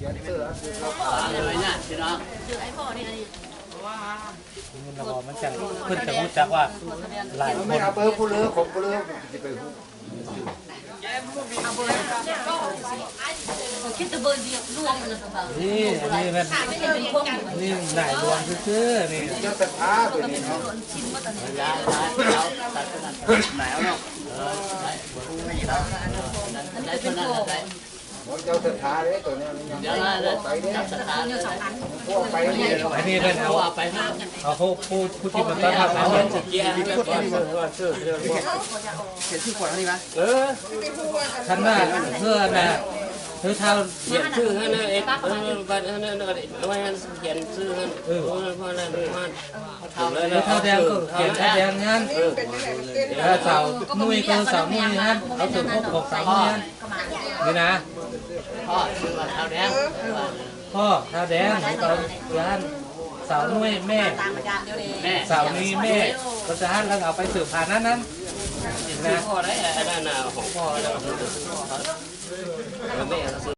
ເພິ່ນກໍຮູ້ຈັກວ່າຫຼາຍຄົນ ເອົາເບີຜູ້ເລີ ຂອງຜູ້ເລີ ຊິໄປຮູ້ ນີ້ ອັນນີ້ແມ່ນ ນີ້ນາຍຫຼວງຊື່ໆ ນີ້ ເຈົ້າສັດທາຕົວນີ້ເນາະ ເຈົ້າສັດທາເດ້ ຕົວນີ້ມັນຍັງບໍ່ໄປເດ້ ພວກໄປນີ້ ອັນນີ້ເພິ່ນເອົາ ເອົາພວກຜູ້ ຜູ້ທີ່ມາຕ້ອນຮັບເຮົາ ຂຽນຊື່ກ່ອນນີ້ຫວາ ເອີ ຄັນວ່າເພື່ອນະ ຄືເຖົ້າ ຂຽນຊື່ຫັ້ນນະ ເອັດ ເອີ ບັດຫັ້ນນະ ເອົາໄວ້ຫັ້ນ ຂຽນຊື່ຫັ້ນ ເອີ ເອີ ພໍແລ້ວ ເຖົ້າແດງກໍຂຽນເຖົ້າແດງຫັ້ນ ເອີ ແລ້ວສາວນຸ້ຍກໍສາວນຸ້ຍຫັ້ນ ເອົາເຖິງຄົບຂອງສາວນຸ້ຍຫັ້ນ ນີ້ນະ ພໍ່ຊື່ວ່າທ້າວແດງ ພໍ່ທ້າວແດງ ຕອນເທື່ອຫັ້ນ ສາວນຸ້ຍແມ່ ແມ່ ສາວນຸ້ຍແມ່ ກໍຈະຫັ້ນ ແລ້ວເອົາໄປສືບຜ່ານນັ້ນນັ້ນ ນີ້ນະ ພໍ່ໄດ້ ອັນນັ້ນນະ ຂອງພໍ່ແລ້ວ ເອີ ແມ່